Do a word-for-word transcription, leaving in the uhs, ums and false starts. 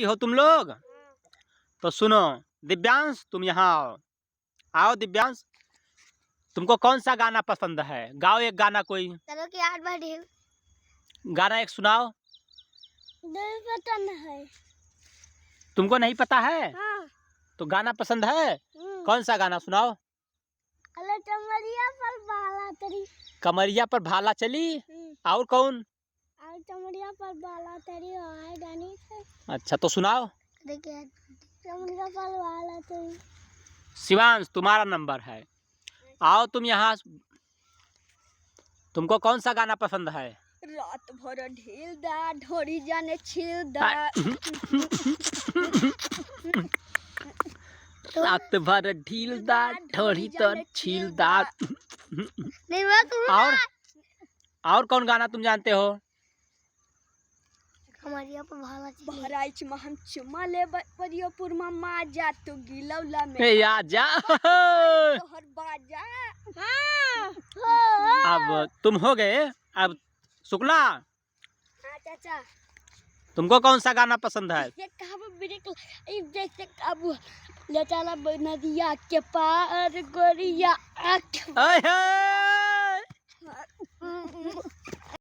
हो तुम लोग? तो सुनो, दिव्यांश, तुम यहाँ आओ। आओ दिव्यांश, तुमको कौन सा गाना पसंद है? गाओ एक गाना कोई। चलो कि यार बढ़िया। गाना एक सुनाओ। दिल पसंद है। तुमको नहीं पता है? हाँ। तो गाना पसंद है? हम्म। कौन सा गाना सुनाओ? अरे कमरिया पर भाला चली। कमरिया पर भाला चली। हम्म। और कौन? और कमरिया पर भाला चली, आए रानी से। अच्छा, तो सुनाओ। देखिए, कमरिया पर भाला चली। शिवांश, तुम्हारा नंबर है, आओ तुम यहाँ। तुमको कौन सा गाना पसंद है? रात भर ढील दा, ढोरी जाने छील दा। आ, रात भर ढील दा, ढोरी जाने छील दा। नहीं, मैं तो और, और कौन गाना तुम जानते हो? कमरिया पर भाला चली। बहराइच में हम चुमा ले ब-, परियोपुर में माजा, तू गिलौला में ए, आजा। तोहर बाजा। हाँ। अब तुम हो गए, अब शुक्ला, हाँ, चाचा। तुमको कौन सा गाना पसंद है? ये कब ब्रेक ल-, ये जैसे कब ले चला ब-, नदिया के पार गोरिया आँख। ओए होए।